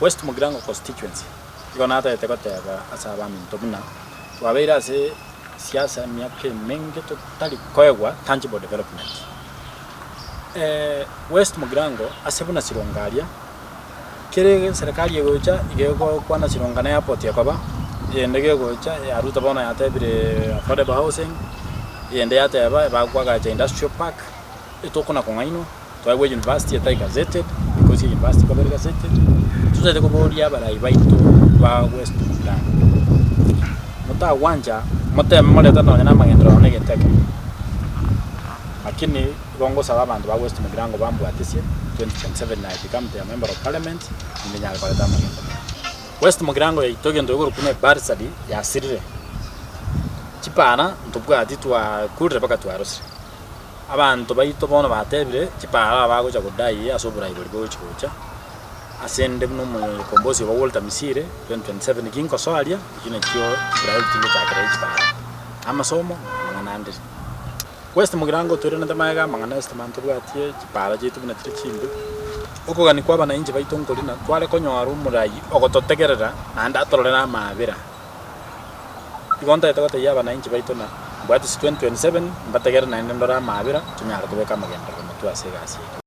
West Mugirango Constituency, igo natagete goteba ase abaminto buna twabeire ase siasa emiaka emenge totari koegwa tangible development. West Mugirango ase buna Sironga aria, kere eserekari egocha iga egokwana Sironga na airport ekoba, eyende gegocha ya Ruto bono yatebire affordable housing, eyende yateba bakwagacha industrial park, etokona kong'ainwa. Twaegwa university etari gazetted, because university nkoba ere gazetted, totaete koboria abarai baito ba West Mugirango, motagwancha moteme morete nonye na amagenderero na egento ekemo. Lakini igo ngosaba abanto ba West Mugirango bambwatesie, 2027 I become their member of parliament, naende nyare koreta amagenderero. West Mugirango yaito egento gekorokwa buna ebursary yasirire, chipara ntobwati twakurire mpaka twarosire. Abanto baito bono batebire, Chipara abagocha kodai ase oborai boria bogochia gocha, ase 'nde buna omokombosi obo Walter Misiri, 2027 ginkosoa aria, echio nachio chipriority ngochakera echipara, amasomo na amang'ana ande. West Mugirango toiranete magega amang'ana estima ntobwatie, chipara chiaito buna chire chimbe, okogania kwa abananchi baito nkori na tware konyora omorai ogototegerera naende atororere amaabera. Igo ntagete gotebia abananchi baito ng'a mbwate ase 2027 mbategere naende ndore amaabera tonyare kobeka amagenderero motwe ase egasi yaito.